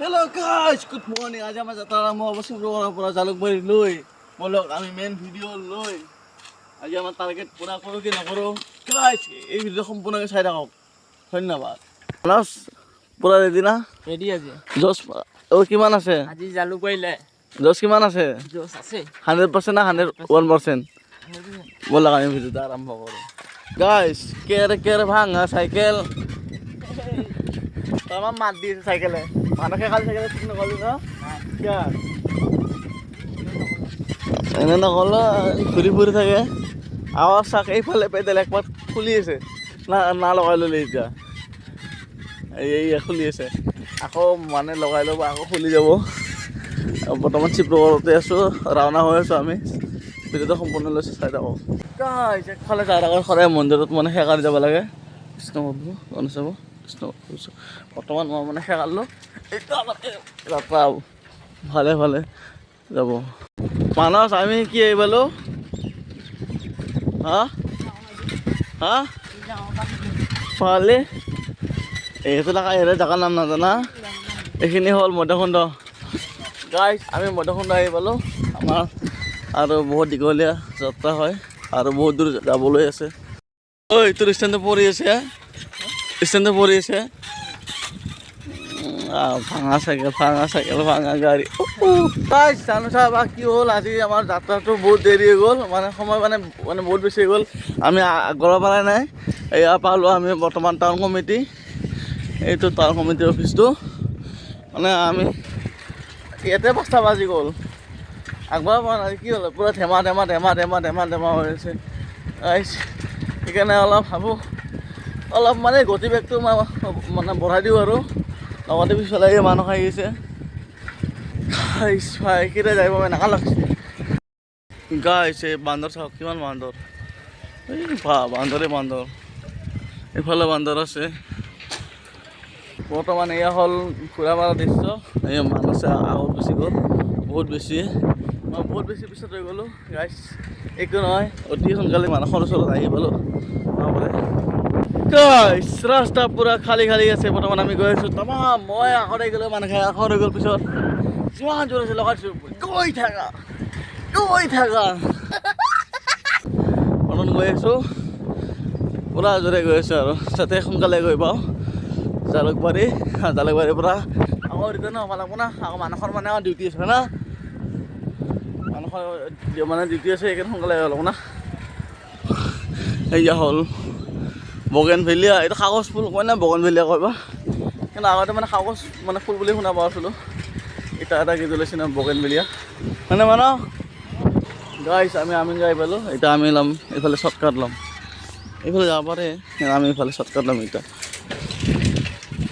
Hello' guys, good morning. আজি আমাৰ যাত্ৰা আৰম্ভ হ'ব শিৱসাগৰৰ পৰা জালুকবাৰী লৈ। ব'লক, আমি মেইন ভিডিঅ' লৈ আজি আমাৰ টাৰ্গেট পূৰা কৰোঁ কি নকৰোঁ। গাইজ, এই ভিডিঅ' সম্পূৰ্ণকৈ চাই থাকক। ধন্যবাদ। মানস, পূৰা ৰেডি না? ৰেডি আজি। জছ অ' কিমান আছে? আজি জালুকবাৰীলে। জছ কিমান আছে? জোচ আছে। 100% না 101%? ব'লক, আমি ভিডিঅ'টো আৰম্ভ কৰোঁ। গাইজ, কেৰ কেৰ ভাঙা চাইকেল। আমাৰ মাত দি আছে চাইকেলে। মানুহে কালি চাইকেলে ঠিক নকৰিলি ন? কিয় এনে নক'ল? ঘূৰি ফুৰি থাকে। আৱাজ চাক, এইফালে পেডেল একপাত খুলি আছে না না লগাই ল'লে। এতিয়া এই খুলি আছে, আকৌ মানে লগাই ল'ব, আকৌ খুলি যাব। বৰ্তমান শিৱসাগৰতে আছোঁ, ৰাওনা হৈ আছোঁ আমি। ভিডিঅ'টো সম্পূৰ্ণ লৈছোঁ, চাই থাকক। গাইজ, একফালে যোৱাৰ আগত সদায় মন্দিৰত মানে সেৱা যাব লাগে। কৃষ্ণ প্ৰভু, গণেশ যাব, কৃষ্ণ কৃষ্ণ। বৰ্তমান মই মানে সেৱা কৰিলোঁ। এইটো আমাৰ যাত্ৰা ভালে ভালে যাব। মানস, আমি কি আহি পালোঁ? হা হা, পালে। এইটো লগা ইয়াৰে জেগাৰ নাম নাজানা। এইখিনি হ'ল মধ্যখণ্ড। গাইজ, আমি মধ্যখণ্ড আহি পালোঁ। আমাৰ আৰু বহুত দীঘলীয়া যাত্ৰা হয় আৰু বহুত দূৰ যাবলৈ আছে। ঐ, তোৰ ষ্টেণ্ডটো পৰি আছে, ষ্টেণ্ডটো পৰি আছে। ভাঙা চাইকেল, ভাঙা চাইকেল, ভাঙা গাড়ী। গাইজ, জানো চাবা কি হ'ল, আজি আমাৰ যাত্ৰাটো বহুত দেৰি হৈ গ'ল। মানে সময় মানে মানে বহুত বেছি হৈ গ'ল। আমি আগৰ পৰাই নাই। এয়া পালোঁ আমি বৰ্তমান টাউন কমিটি। এইটো টাউন কমিটিৰ অফিচটো। মানে আমি ইয়াতে 5টা বাজি গ'ল, আগবাঢ়িব পৰা নাই। কি হ'ল, পূৰা ধেমা ধেমা ধেমা ধেমা ধেমা ধেমা হৈ আছে গাইজ। সেইকাৰণে অলপ ভাবোঁ, অলপ মানে গতিবেগটো মানে বঢ়াই দিওঁ। আৰু লগতে পিছফালে এই মানুহ আহি আছে। গাইজ ভাই, কেতিয়া যাব এনেকুৱা লাগছে। গাইজ, এই বান্দৰ চাওক, কিমান বান্দৰ! এই বা, বান্দৰে বান্দৰ। এইফালে বান্দৰ আছে। বৰ্তমান এয়া হ'ল ঘোঁৰামাৰা দৃশ্য। এই মানুহ আগত গুচি গ'ল বহুত বেছি। মই বহুত বেছি পিছত হৈ গ'লোঁ গাইজ। একো নহয়, অতি সোনকালে মানুহৰ ওচৰত আহি পালোঁ। গাইজ, ৰাস্তা পূৰা খালী খালী আছে। বৰ্তমান আমি গৈ আছোঁ তামাম। মই আগতে গ'লোঁ, মানুহে আগত হৈ গ'ল পিছত। যিমান জোৰ আছে লগাই দিছোঁ, গৈ থাকা, গৈ থাকা। বৰ্তমান গৈ আছোঁ, পূৰা জোৰে গৈ আছোঁ আৰু যাতে সোনকালে গৈ পাওঁ জালুকবাৰী। জালুকবাৰীৰ পৰা আকৌ ৰিটাৰ্ণ হ'ব লাগিব না। আকৌ মানুহৰ মানে ডিউটি আছে না, মানুহৰ মানে ডিউটি আছে, সেইকাৰণে সোনকালে আহিব লাগিব না। এয়া হ'ল বগেনভেলিয়া। এইটো কাগজ ফুল কয় না বগেনভেলিয়া কয় বা। কিন্তু আগতে মানে কাগজ মানে ফুল বুলি শুনা পাইছিলোঁ। এতিয়া এটা কি ওলাইছে না, বগেনভেলিয়া মানে। মানে গাইছ, আমি আমিন যাই পালোঁ। এতিয়া আমি ল'ম এইফালে শ্বৰ্টকাট ল'ম। এইফালে যাব পাৰে, কিন্তু আমি এইফালে শ্বৰ্টকাট ল'ম। এতিয়া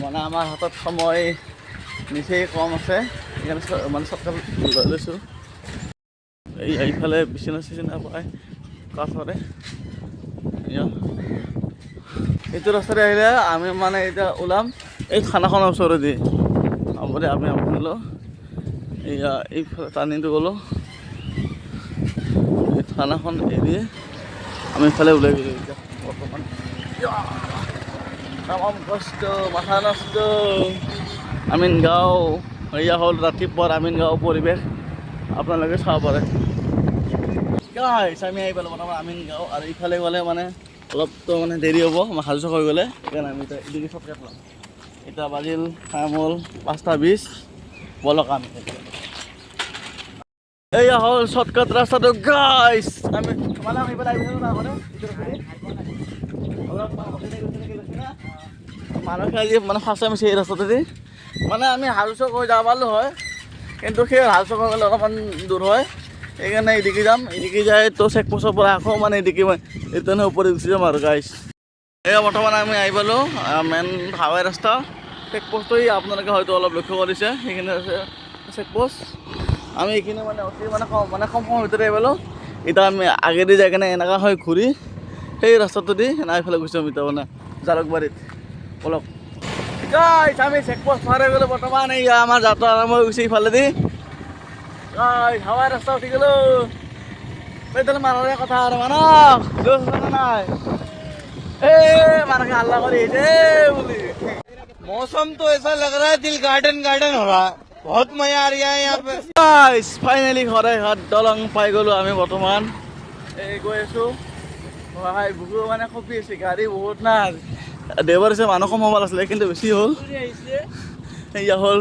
মানে আমাৰ হাতত সময় নিচেই কম আছে, সেইকাৰণে মানে শ্বৰ্টকাট লৈ লৈছোঁ। এই এইফালে বিচনা চিচনা পায় কাঠৰে। এয়া এইটো ৰাস্তাৰে আহিলে আমি মানে এতিয়া ওলাম এই থানাখনৰ ওচৰেদি। হ'ব দে, আমি আপোনালোক এয়া এইফালে টাৰ্ণিংটো গ'লোঁ। এই থানাখন এৰি আমি ইফালে ওলাই গ'লোঁ। এতিয়া বৰ্তমান তামাম কষ্ট, মাথা নষ্ট। আমিন গাঁও, এয়া হ'ল ৰাতিপুৱাৰ আমিন গাঁও পৰিৱেশ, আপোনালোকে চাব পাৰে। গাইছ, আমি আহি পালোঁ বৰ্তমান আমিন গাঁও। আৰু ইফালে গ'লে মানে অলপতো মানে দেৰি হ'ব আমাৰ হাজো হৈ গ'লে। সেইকাৰণে আমি এতিয়া এদিকে চবকে ল'ম। এতিয়া বাজিল, টাইম হ'ল 5টা 20। ব'লক আমি। এয়া হ'ল শ্বৰ্টকাট ৰাস্তাটো। গাইছ, আমি তোমালোক সেইফালে আহিব না আগতে? ইটো ৰাস্তাদি? অলপ মানুহে আজি মানে ফাৰ্ষ্ট টাইম হৈছে এই ৰাস্তাটোদি। মানে আমি হালচক হৈ যাব পাৰিলোঁ হয়, কিন্তু সেই হালচক হৈ গ'লে অলপমান দূৰ হয়। সেইকাৰণে এদিকে যাম। এদিকে যায় তো চেকপোষ্টৰ পৰা আকৌ মানে এদিকে মই এইটো ওপৰত গুচি যাম। আৰু গাইছ, এয়া বৰ্তমান আমি আহি পালোঁ মেইন হাইৱে ৰাস্তা। চেকপোষ্টটো আপোনালোকে হয়তো অলপ লক্ষ্য কৰিছে, সেইখিনি আছে চেকপোষ্ট। আমি এইখিনি মানে অতি মানে কম সময়ৰ ভিতৰতে আহি পালোঁ। এতিয়া আমি আগেদি যাই কেনে এনেকুৱা হৈ ঘূৰি সেই ৰাস্তাটো দি এনেকৈ এইফালে গুচি যাম এতিয়া মানে জালুকবাৰীত। ব'লক গাইছ, আমি চেকপোষ্ট পাৰ হৈ গ'লো। বৰ্তমান এইয়া আমাৰ যাত্ৰা আৰম্ভ হৈ গৈছে ইফালেদি। গাইছ, হাইৱে ৰাস্তা উঠি গ'লো। পেট্ৰল মাৰাৰে কথা আৰু মানক জোচ আছে নে নাই? এ মানুহে হাল্লা কৰি আহিছে বুলি। मौसम तो ऐसा लग रहा है, दिल गार्डन गार्डन हो रहा है। बहुत मजा आ रहा है यहाँ पे। ফাইনেলি শৰাইঘাট দলং পাই গ'লোঁ আমি। বৰ্তমান এই গৈ আছোঁ। ভাই, বুকু মানে কঁপি আছে, গাড়ী বহুত না। দেওবাৰ আছে, মানুহ কম হ'ব আছিলে, কিন্তু বেছি হ'ল। এয়া হ'ল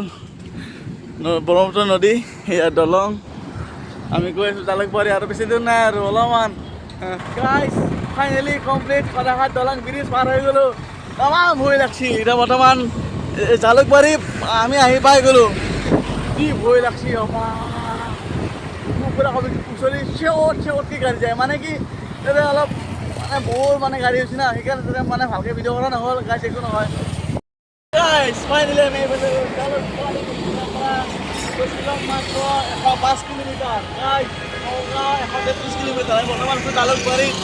ব্ৰহ্মপুত্ৰ নদী, এয়া দলং। আমি গৈ আছোঁ জালুকবাৰী, আৰু বেছি দূৰ নাই আৰু অলপমান। গাইছ, ফাইনেলি কমপ্লিট, শৰাইঘাট দলং ব্ৰিজ পাৰ হৈ গ'লোঁ। তামাম ভয় লাগছি। এতিয়া বৰ্তমান জালুকবাৰী আমি আহি পাই গ'লোঁ। কি ভয় লাগছি! পুৰা কবি উচলি চেৱত চেৱতকৈ গাড়ী যায়। মানে কি, তাতে অলপ মানে বহুত মানে গাড়ী হৈছে না, সেইকাৰণে তাতে মানে ভালকৈ ভিডিঅ' কৰা নহ'ল। গাইছ, একো নহয়। গাইছ, ফাইনেলি আমি এইফালে জালুকবাৰী পৰা শ্বিলং মাত্ৰ 105 কিলোমিটাৰ। গাইছ, নগাঁও 133 কিলোমিটাৰ। আমি বৰ্তমান আছোঁ জালুকবাৰীত।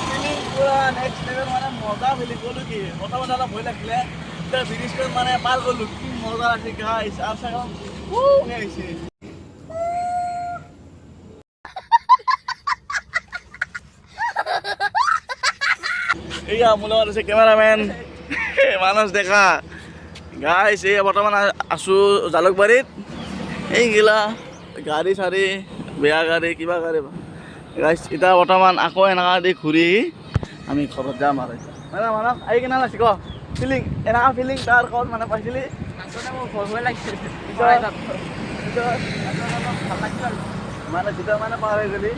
ফিলিং পুৰা নেক্সট লেভেল, মানে মজা ফিলিং। ক'লোঁ কি, প্ৰথমতে অলপ ভয় লাগিলে, এতিয়া ব্ৰিজখন মানে পাৰ কৰিলোঁ, কি মজা লাগিছে গাইছ। আৰু চাইকেল আহিছে। এইয়া মোৰ লগত আছে কেমেৰামেন মানস ডেকা। গাইছ, এই বৰ্তমান আছোঁ জালুকবাৰীত। এইগিলা গাড়ী চাড়ী, বেয়া গাড়ী, কিবা গাড়ী। গাইছ, এতিয়া বৰ্তমান আকৌ এনেকুৱা দি ঘূৰি আমি ঘৰত যাম। আৰু এতিয়া মানে মানস, আহি কেনে লাগছি ক, ফিলিং এনেকুৱা ফিলিং তাৰ ক'ত মানে পাইছিলি? আচলতে মোৰ ভয় ভয় লাগিছে। পিছত ভাল লাগিছে আৰু। মানে যেতিয়া মানে পাৰ হৈ গ'লি।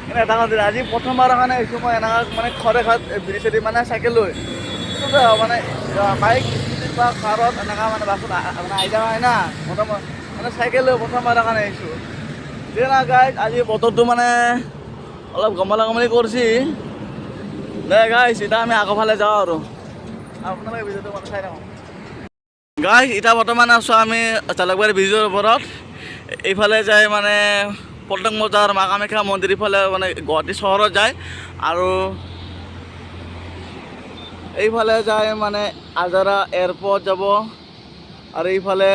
কিন্তু এটা কথা, আজি প্ৰথমবাৰৰ কাৰণে আহিছোঁ মই এনেকুৱা মানে শৰাইঘাট ব্ৰিজেদি মানে চাইকেল লৈ। কিন্তু মানে বাইক, স্কুটিত বা কাৰত এনেকুৱা মানে বাছত মানে আহি যাব হয় না। প্ৰথম মানে চাইকেল লৈ প্ৰথমবাৰৰ কাৰণে আহিছোঁ। দিয়ে না গাইজ, আজি বতৰটো মানে অলপ গমলা গমলি কৰিছে। দে গাইজ, এতিয়া আমি আগৰফালে যাওঁ আৰু আপোনালোকে ভিডিঅ'টো মানে চাই থাকক। গাইজ, এতিয়া বৰ্তমান আছোঁ আমি জালুকবাৰী ব্ৰিজৰ ওপৰত। এইফালে যায় মানে পল্টন বজাৰ, মা কামাখ্যা মন্দিৰ, ইফালে মানে গুৱাহাটী চহৰত যায় আৰু এইফালে যায় মানে আজাৰা এয়াৰপৰ্ট যাব। আৰু এইফালে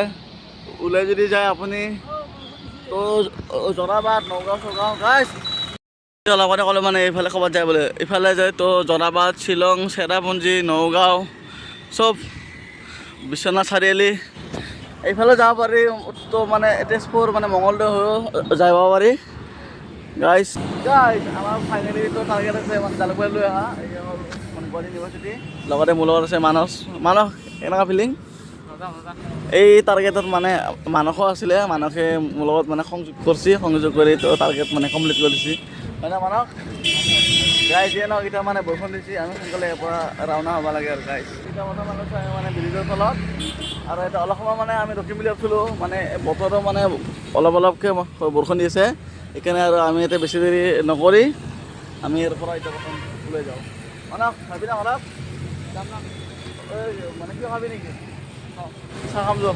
ওলাই যদি যায় আপুনি তো জৰাবাট, নগাঁও চগাঁও। গাইজ, অলপ আগতে ক'লো মানে এইফালে ক'ৰবাত যায় বোলে। এইফালে যায় তো জৰাবাট, শ্বিলং, চেৰাপুঞ্জী, নগাঁও, চব বিশ্বনাথ চাৰিআলি এইফালে যাব পাৰি। তো মানে তেজপুৰ মানে মঙলদৈ হৈও যাব পাৰি। গাইজ, গাইজ, আমাৰ ফাইনেলি তো টাৰ্গেট আছে মানে জালুকবাৰী লৈ অহা। এই হ'ল মানে গুৱাহাটী ইউনিভাৰ্চিটি। লগতে মোৰ লগত আছে মানস। মানস, কেনেকুৱা ফিলিং? মজা মজা। এই টাৰ্গেটত মানে মানসো আছিলে, মানসে মোৰ লগত মানে সংযোগ কৰিছে, সংযোগ কৰি তো টাৰ্গেট মানে কমপ্লিট কৰিছে, হয় না মানস? গাইজ, যিয়ে নহওক, এতিয়া মানে বৰষুণ দিছে, আমি সোনকালে ইয়াৰ পৰা ৰাওনা হ'ব লাগে। আৰু গাইজ, এতিয়া বৰ্তমান আছোঁ আমি মানে ব্ৰিজৰ তলত আৰু এতিয়া অলপ সময় মানে আমি ৰখিম বুলি ভাবিছিলোঁ। মানে বতৰো মানে অলপ অলপকৈ বৰষুণ দি আছে, সেইকাৰণে আৰু আমি এতিয়া বেছি দেৰি নকৰি আমি ইয়াৰ পৰা এতিয়া প্ৰথম ওলাই যাওঁ। মানস, ভাবি না অলপ যাম না। এই মানে কিবা খাবি নেকি? চাহ খাম যোৱা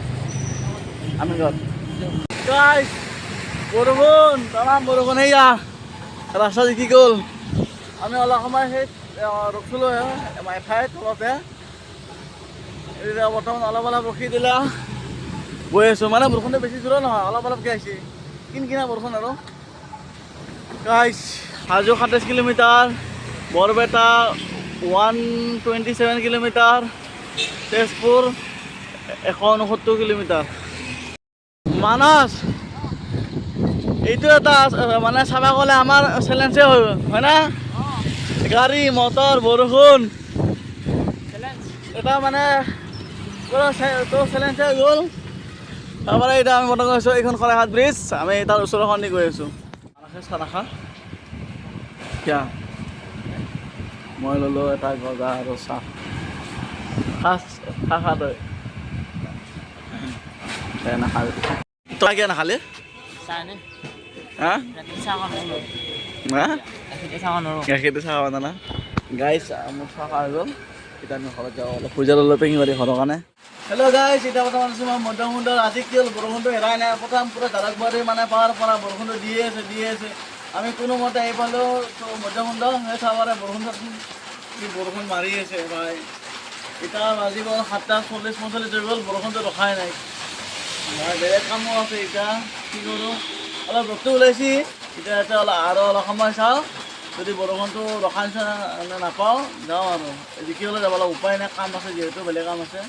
আমি ঘৰত। গাইজ, বৰষুণ, তামাম বৰষুণ। এইয়া ৰাস্তা জিকি গ'ল। আমি অলপ সময় সেই ৰখিছিলোঁ এঠাইত তলতে। এতিয়া বৰ্তমান অলপ অলপ ৰখি দিলা, গৈ আছোঁ। মানে বৰষুণটো বেছি জোৰ নহয়, অলপ অলপকৈ আহিছে, কিন কিনা বৰষুণ। আৰু guys, Hajo 27 kilometre, Barpeta 127 kilometre, Tezpur 169 kilometre. Manas, এইটো এটা মানে চাব গ'লে আমাৰ চেলেঞ্জে হয়, হয় না? গাড়ী মটৰ, বৰষুণ। চেলেঞ্জ। এটা মানে পুৰা তো চেলেঞ্জ হৈ গ'ল। তাৰপৰা এতিয়া আমি বৰ্তমান আছোঁ এইখন শৰাইঘাট ব্ৰিজ, আমি তাৰ ওচৰখন দি গৈ আছোঁ। মানসে চাহ নাখা কিয়? মই ল'লোঁ এটা গজা আৰু চাহ। খা, চাহ খা তই। তই নাখাবি, তই কিয় নাখালি? চাহ নে? হা? ৰাতি চাহ খাব নোৱাৰো। হা? ৰাতিতে চাহ খাব নোৱাৰো। গাখীৰটো চাহ খাব না। গাইছ, মোৰ চাহ খোৱা হৈ গ'ল। এতিয়া আমি ঘৰত যাওঁ, অলপ পূজা ল'লোঁ পেঙিবাৰী ঘৰৰ কাৰণে। হেল্ল' গাইছ, এতিয়া বৰ্তমান আছোঁ মই মধ্যমুণ্ডত। আজি কি হ'ল, বৰষুণটো এৰাই নাই। প্ৰথম পূৰা জালুকবাৰী মানে পাৰ পৰা বৰষুণটো দিয়ে আছে, দিয়ে আছে। আমি কোনোমতে আহি পালোঁ তো মধ্যমুণ্ড। সেই চাবাৰে বৰষুণ চাচোন, কি বৰষুণ মাৰি আছে ভাই। এতিয়া বাজি গ'ল 7:40, 45 হৈ গ'ল, বৰষুণটো ৰখাই নাই। মই বেলেগ কামো আছে, এতিয়া কি কৰোঁ? অলপ ৰ'দটো ওলাইছে এতিয়া। এতিয়া অলপ আৰু অলপ সময় চাওঁ, যদি বৰষুণটো ৰখা নিচিনা নাপাওঁ, যাওঁ আৰু। জিকি হ'লে যাব লাগিব, উপায় নাই, কাম আছে যিহেতু, বেলেগ কাম আছে।